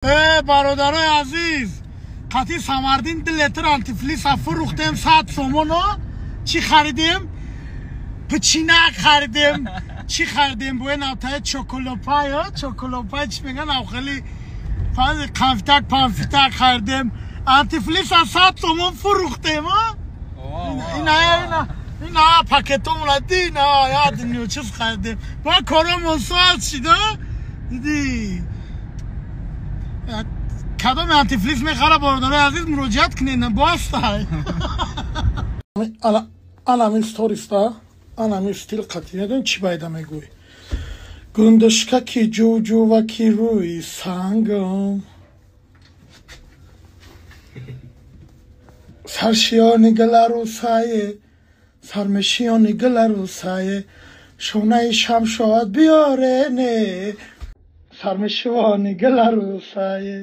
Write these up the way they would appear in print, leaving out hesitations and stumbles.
Бародарои азиз, қати Самардин 2 литр антифлиса фурӯхтем 100 сомоно. Чӣ харидем? Печинак харидем. Чӣ харидем? Буе навтае чоколопай, чоколопай чӣ меган, авхели конфитак, памфитак харидем. Антифлиса 100 сомон фурӯхтем, а? Ина ина ина пакетомона дина, ядню чиз харидем. Ба коромон соат шида. Диди? Кадоме антифлис мехара, бародарои азиз, муроҷиат кунед, бастай. Анамин сториста, анамин стил қатӣ медонӣ чӣ байда мегӯй? Гундушкаки ҷуҷуваки рӯи сангам, саршиёни гиларӯсае, сармешиёни гиларӯсае, шонаи шамшоад биёрене, сармешивони гиларӯсае.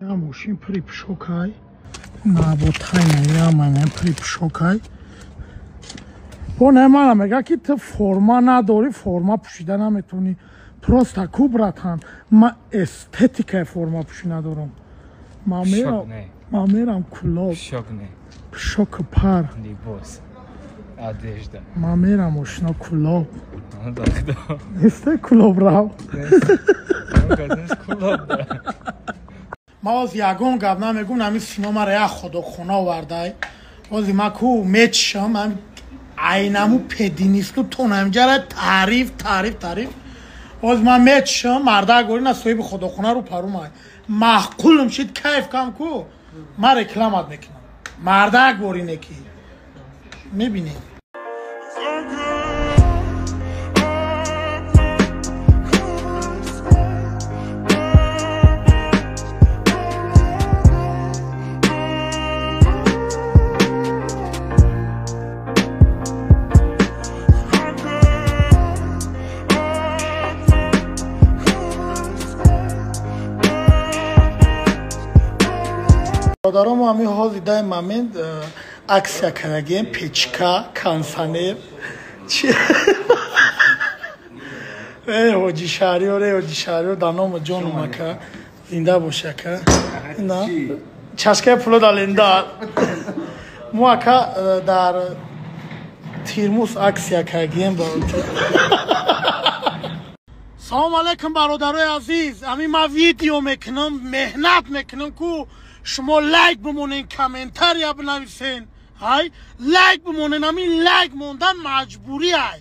Я мошин пури пӯшокай, наботайна ямана пури пӯшокай. Бо не мана мега ки ту форма надорӣ, форма пӯшида наметавонӣ. Просто ку, братан, ма эстетикаи форма пӯшӣ надорам. Ма мерам Кулоб. Пӯшоку пар. Одежда. Ма мерам ошино Кулоб. Несте Кулоб рав. Ма оз ягон гап намегум, ҳамин Сино мара як худохона овардай. Ози ма ку мечишам, айнаму пединисту тонамҷара таъриф, таъриф, таъриф. Оз ма мечишам, мардак гори на соҳиби худохона рӯ парумай. Маъқулм шид, кайф кам ку, ма рекламат мекунам. Мардак горине ки. Мебинед. Бародаромо, ҳамин ҳози дай момент аксия кардагем, печка, консанер. Чи? Э, ҳоҷи Шаҳриёр, э, ҳоҷи Шаҳриёр, дар ному ҷону мака. Зинда бош, ака. На. Чашкаи пуло дар ленда. Мо ака дар Тирмус аксия кардагем. Салом алейкум, бародарои азиз. Ҳамин ман видео мекунам, меҳнат мекунам ку шумо лайк бимонен, комментария бинависен. Ҳай, лайк бимонен, ҳамин лайк мондан маҷбурӣ ай.